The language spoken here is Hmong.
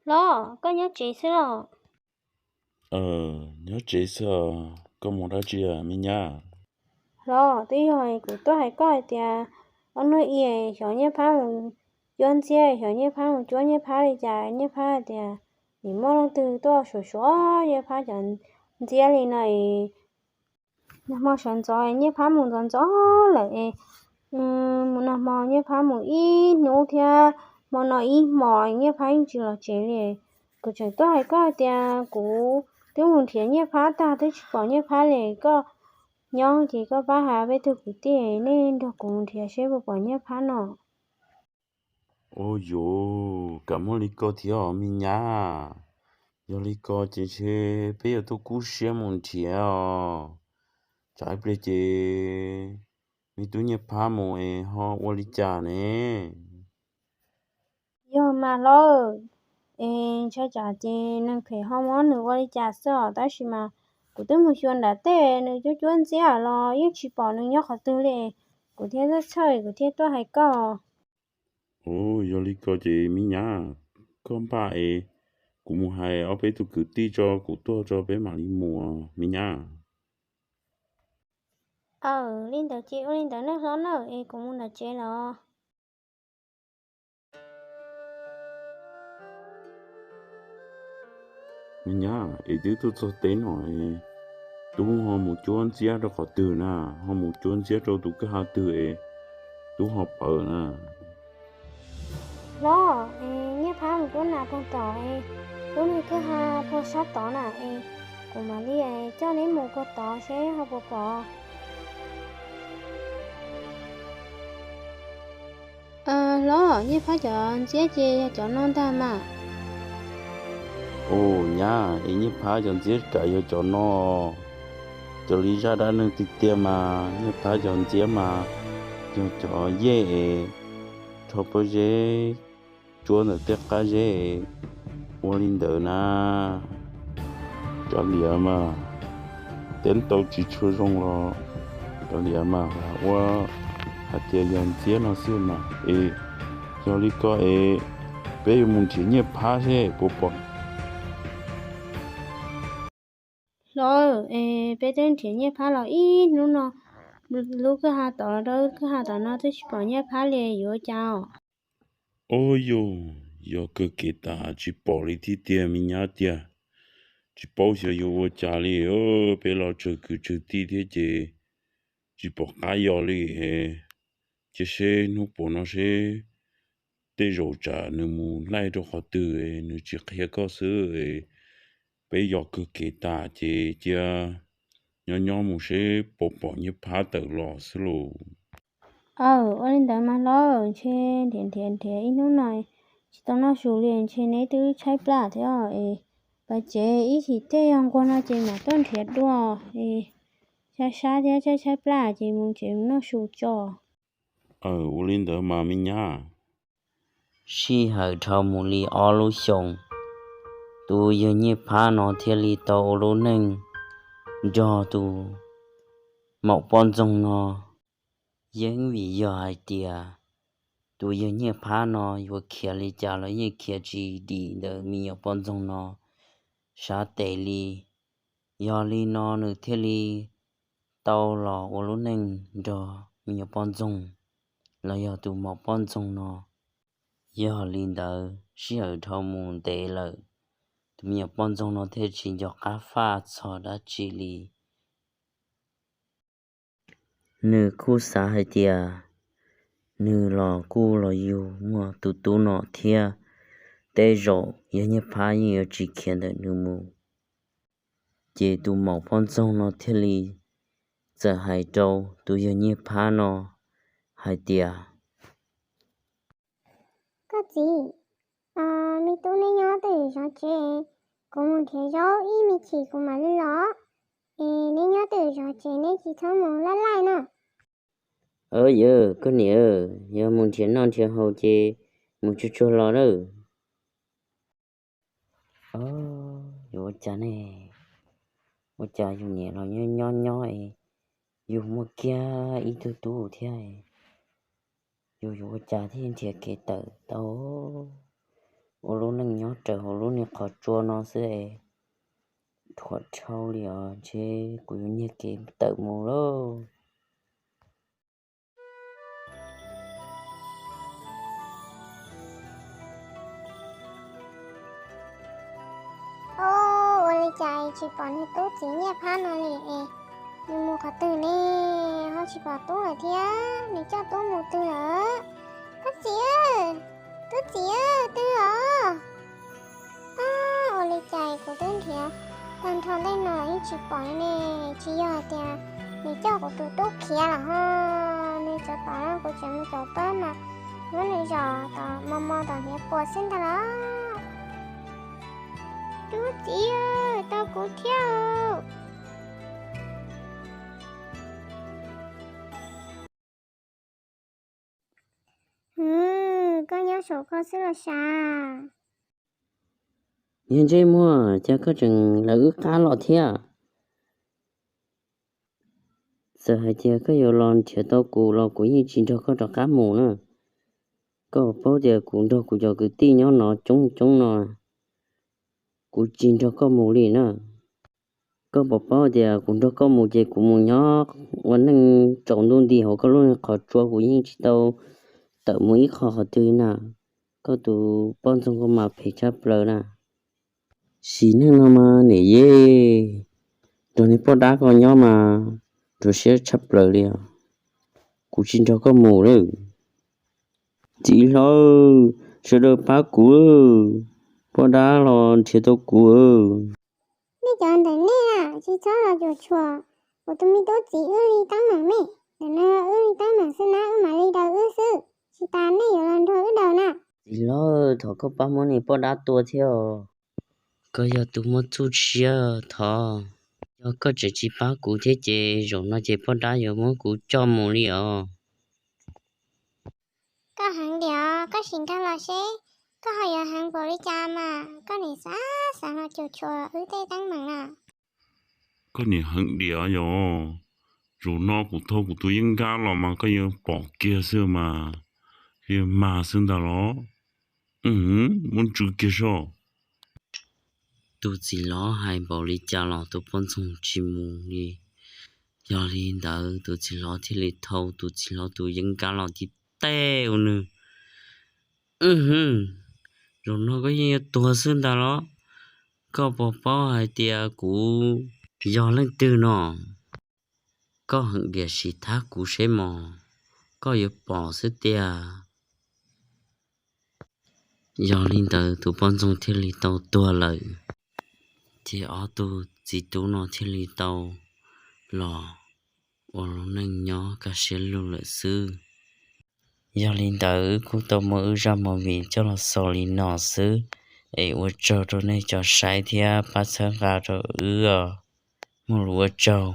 Los, koj nyob tsev xwb los? Nyob tsev xwb. Koj mus dab tsi me nyab? Los, twb yog kuv tuaj hais koj hais tias, ob hnub i xyov Nyiaj Phab mus cuab ntxiab, xyov Nyiaj Phab mus cuab Nyiaj Phab li cas, Nyiaj Phab hais tias nim muaj leej twg tuaj suav suav Nyiaj Phab cov ntxiab li no es. Nag hmo sawv ntxov Nyiaj Phab mus ntxov ntxov lawm es, mus nag hmo Nyiaj Phab mus ib hnub thiab hmo no ib hmos Nyiaj Phab yeej tsis los tsev li. Kuv tseem tuaj hais koj tias kuv twb mus nrhiav Nyiaj Phab tag twb tsis pom Nyiaj Phab li. Koj nyob ces koj pab hais peb tug kwv tij nej nrog kuv mus nrhiav seb puas pom Nyiaj Phab no. Ua yus, kam muaj li ko thiab os me nyab. Yog li ko ces ntshe peb yuav tau kub siab mus nrhiav os. Tsam ib pliag ces me tub Nyiaj Phab mus es ho ua li cas ne? Yog mas hlob, es ntshai tsam ces neeg phem ho muab nws ua li cas xwb os. Tab sis mas kuv twb mus xyuas nram tej nws cuab cuab ntxiab los yeej tsis pom nws nyob qhov twg li. Kuv thiaj txhawj txhawj kuv thiaj tuaj hais koj. Yog li ko ces me nyab, koj npaj es kuv mus hais ob peb tug kwv tij tso kuv tuaj tso peb mam li mus me nyab. Aw, li ntawd ces ua li ntawd nej hlob nawb, es kuv mus nram tsev los. Me nyab, es twb tuaj txog teb no, tub ho mus cuab ntxiab rau qhov twg na? Ho mus cuab ntxiab rau tus kwj ha twg es tub ho pawv na? Hlob, es Nyiaj Phab mus cuab nas puag tom es lub niag kwj ha puag sab tod na es, kuv mam li coj neb mus puag tod seb ho puas pom. Hlob, Nyiaj Phab cov ntxiab ces yog cov no ntag mas. Ua nyab, es Nyiaj Phab cov ntxiab kam yog cov no. Cov li zaj dab neeg tiag tiag mas Nyiaj Phab cov ntxiab mas yog cov yej es rho pob zeb cuab ntawm tej qab zeb, ua li ntawd na. Cov liam mas teb tau tsis tshua zoo los cov liam mas ua hais tias yog ntxiab no xwb mas es. Yog li ko es peb yuav mus nrhiav Nyiaj Phab seb puas pom. Hlob, es peb twb nrhiav Nyiaj Phab los ib hnub no, lub kwj ha tod los rau kwj ha tom no twb tsis pom Nyiaj Phab li, yuav ua cas os? Ua yus, yog kawg kev tas tsis pom li thiab tiag me nyab tiag. Tsis paub xyov yuav ua cas li, peb los tsawg kwv tsawg tij thiab ces tsis pom qab yog li. Cia seb hnub puas no seb tej zaum tsam nws mus laij rau qhov twg nws tsis qhia koj xwb. Peb yog kawg kev tas ces cia nyob nyob mus seb puas pom Nyiaj Phab tawm los xwb lauj. Aw, ua li ntawd mas hlob, ntshe nrhiav nrhiav nrhiav ib hnub no tsis tau noj su li, ntshe neb twb tshaib plab thiab es. Pas tsev ib chim tej yog nquag no ces mam tuaj nrhiav dua es. Tshaib sab thiab tshaib tshaib plab ces mus tsev mus noj su tso. Aw, ua li ntawd mas me nyab. Sij hawm dhau mus li ob lub xyoos, tus yawg Nyiaj Phab no thiaj li tau ua lub neej nrog tus maum poj ntxoog no. Yeej vim yog hais tias tus yawg Nyiaj Phab no yuav khiav li cas los yeej khiav tsis dim ntawm me nyuam poj ntxoog no sab tes li. Yog li no nws thiaj li tau los ua lub neej nrog me nyuam poj ntxoog los yog tus maum poj ntxoog no. Yog li ntawd sij hawm dhau mus ntev lawm, tus me nyuam poj ntxoog no thiaj tsis nco qab faj txog dab tsi li. Nws kuj xav hais tias nws los kuj los yug muaj tus tub no thiab, tej zaum yawg Nyiaj Phab yeej yuav tsis khiav ntawm nws mus. Ces tus maum poj ntxoog no thiaj li txawm hais rau tus yawg Nyiaj Phab no hais tias, Koj txiv, me tub neb nyob twj ywm zov tsev, kuv mus nrhiav zaub ib me chim kuv mam li los. Es neb nyob twj ywm zov tsev neb tsis txhob mus laj laij na. Yawg, koj niam, yog mus nrhiav noj nrhiav haus ces mus tsuag tsuag los nawb. Yuav ua cas ne? Ua cas yus niam los nyob nyob es yus muaj kiag ib tug tub thiab, yus yuav ua cas thiaj nrhiav kev tawm tau ua lub neej nyob raws hauv lub niag qhov tsua no xwb es dhuav dhau li os, ntshe kuv yuav nyiag kev tawm mus lauj. Ua li cas tsis pom niag tub txiv Nyiaj Phab no li es, nws mus qhov twg ne? Ho tsis pom tub lawm thiab, nws coj tub mus twg lawm? Tub txiv, tub txiv, twg os? Ua li cas kuv twb nrhiav tag nrho ntej no los yeej tsis pom ne? Tsis yog hais tias nws coj kuv tus tub khiav los ho? Nws txawm pom los kuv tseem mus caum pab mas muab nws zom tom mos mos tom hniav puas xwb ntag los. Tub txiv, tau kuv thiab. Koj nyob saum koj xwb los sav? Yog ntsej muag, cas koj tseem lawv wb qab los thiab? Txawm hais tias koj yuav los nrhiav tau kuv los kuv yeej tsis nrog koj rov qab mus na. Koj puas paub tias kuv nrog kuv cov kwv tij nyob no coob coob no, kuv tsis nrog koj mus li na. Koj puas paub tias kuv nrog koj mus ces kuv mus nyob ua neej tsaus ntuj nti hauv koj lub qhov tsua, kuv yeej tsis tau tawm mus ib qho qhov twg na. Koj tus poj ntxoog koj mas phem tshaj plaws na. Sim neej no mas niam yej, nrog niag poj dab ko nyob mas rau siab tshaj plaws li os. Kuv tsis nrog koj mus lawm. Txiv hlob, sawv daws pab kuv, poj dab los nrhiav tau kuv. Nej cov ntawm nej tsis txhob los cuam tshuam kuv tus me tub txiv wb li teeb meem ne. Ntawm no wb li teeb meem xwb na, wb mam li daws wb xwb, tsis tas nej yuav los nrog wb daws na. Txiv hlob, thov koj pab muab niag poj dab tua thiab os. Koj yog tus muaj txuj siab, thov, yog koj tseem tsis pab kuv thiab ces zaum no ces poj dab yuav muab kuv coj mus li os. Koj heev diam, koj sim nkag los seb koj ho yuav heev npaum li cas mas koj niam xav xav los cuam tshuam wb tej teeb meem na. Koj niam heev diam yog, zaum no kuv thau kuv tus yeeb nkab los mas koj yuav pom kiag xwb mas, koj yuav mag xwb ntag los. Muab ntsws kiag soj. Tus txiv hlob hais npaum li cas los tus poj ntxoog tsis mus li. Yog li ntawd tus txiv hlob thiaj li thau tus txiv hlob tus yeeb nkab los tib teg ua nws. Zaum no koj yeej yuav tuag xwb ntag los. Koj puas paub hais tias kuv yog leej twg no? Koj heev diam, sim thab kuv seb mog, koj yuav pom xwb tiag. Yog li ntawd tus poj ntxoog thiaj li tau tuag lawm, ces ob tug txiv tub no thiaj li tau los ua lub neej nyob kaj siab lug lawm xwb. Yog li ntawd wb kuj tau muab wb zaj movie coj los xaus li no xwb, es ua tsaug rau nej cov saib thiab pab txhawb nqa rau wb os. Muaj lus ua tsaug.